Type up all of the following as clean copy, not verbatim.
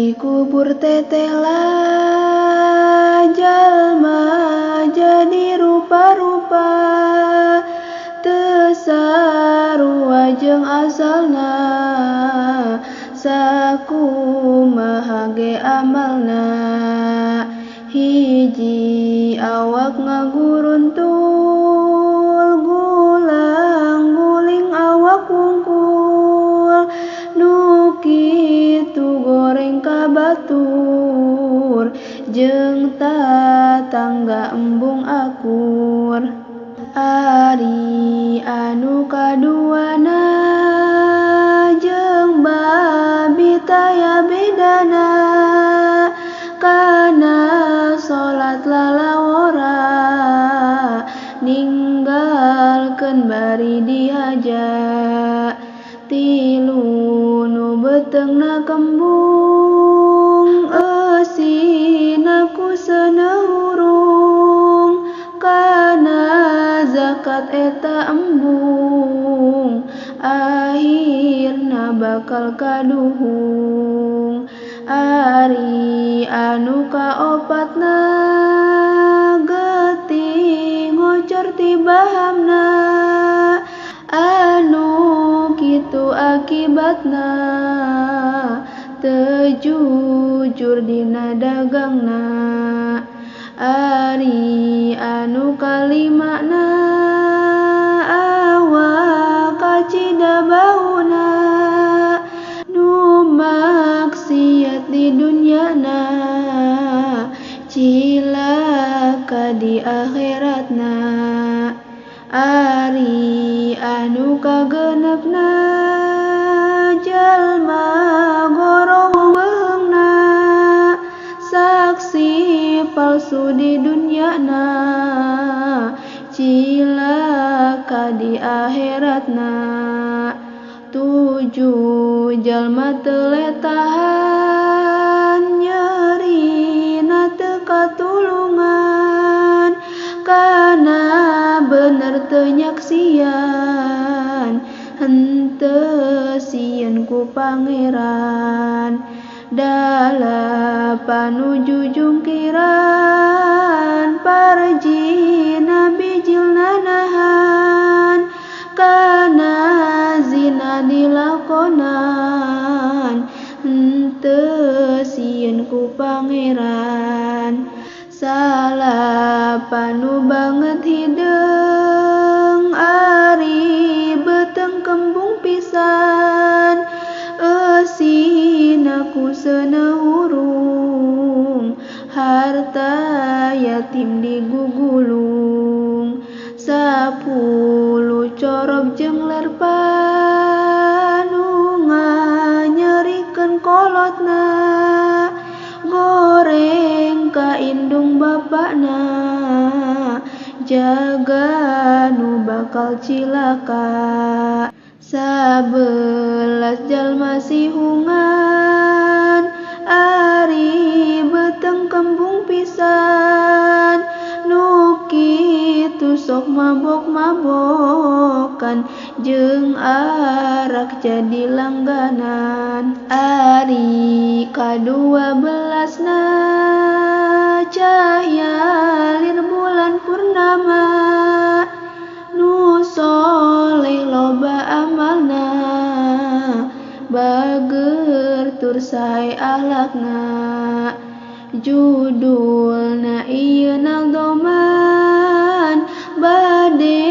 Di kubur tetela jalma jadi rupa-rupa teu sarua jeung asalna sakumaha ge amalna hiji awak ngaguruntul gulang guling awak wungkul nu kitu goreng ka batur jeung tatangga embung akur. Ari anu kaduana jeung babi taya bedana kana salat lalawora ninggalkeun bari dihaja. Tilu nu beuteungna kembung eusina ku seuneu hurung kana zakat eta embung akhirna bakal kaduhung. Ari anu kaopatna getih ngocor ti bahamna anu kitu akibatna teu jujur dina dagangna. Ari anu kalimana awak kacida bauna nu maksiat di dunyana cilaka di akhiratna. Ari anu kagenepna jalma gorong beheungna saksi palsu di dunyana cilaka di akhiratna. Tujuh jalma teu letahan nyerina teu katulungan kana bener teu nyaksian henteu sieun ku pangeran. Dalapan nu jujungkiran parjina bijilna nahan kana zina dilakonan henteu sieun ku pangeran. Salapan nu banget hideung ari beuteung kembung pisan eusina ku seuneu hurung harta yatim digugulung. 10 corob jeung lerpan nu nganyerikeun kolotna goreng ka indung bapana jaga nu bakal cilaka. 11 jalma sihungan ari beuteung kembung pisan nu kitu sok mabok-mabokan jeung arak jadi langganan. Ari ka-12na cahya lir bulan purnama nu soleh loba amalna bager tur sae akhlakna. Judulna ieu naldoman bade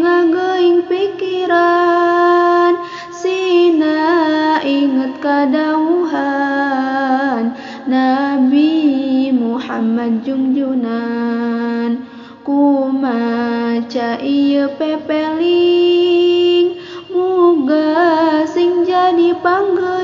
ngageuing pikiran sina inget kadawuhan Nabi Muhammad jungjunan. Kumaca ieu pepeling muga sing jadi panggeuing.